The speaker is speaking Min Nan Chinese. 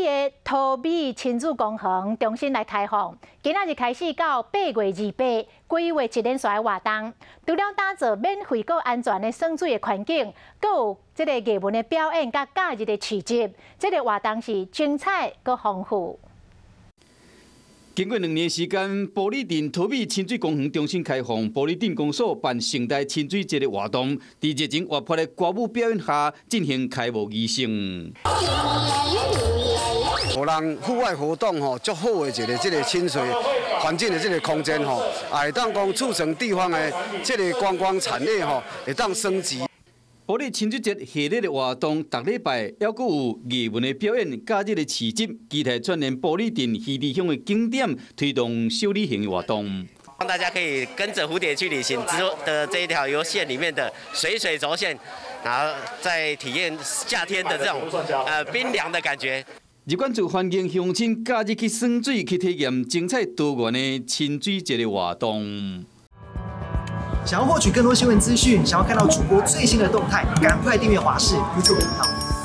里的桃美親子公園重新來開放，今仔日開始到8月28，規劃一連串的活動，除了打造免費閣安全的耍水的環境，閣有這个藝文的表演佮假日的市集，這个活動是精彩閣豐富。經過2年時間，埔里鎮桃美親水公園重新開放，埔里鎮公所辦盛大親水節的活動，佇熱情活潑的歌舞表演下進行開幕儀式。予人戶外活動吼，足好的一个這个親水環境的這个空間吼，也會當講促成地方的這个觀光產業吼，會當升級。埔里親水節系列的活動，逐禮拜猶閣有藝文的表演、假日的市集，期待串聯埔里鎮魚池鄉的景點，推動小旅行的活動。讓大家可以跟着蝴蝶去旅行之的這一條遊線裡面的水水軸線，然後再體驗夏天的這種冰涼的感覺。入管處歡迎鄉親假日去耍水，去體驗精彩多元的親水節的活動。想要獲取更多新聞資訊，想要看到主播最新的動態，趕快訂閱華視 YouTube 頻道。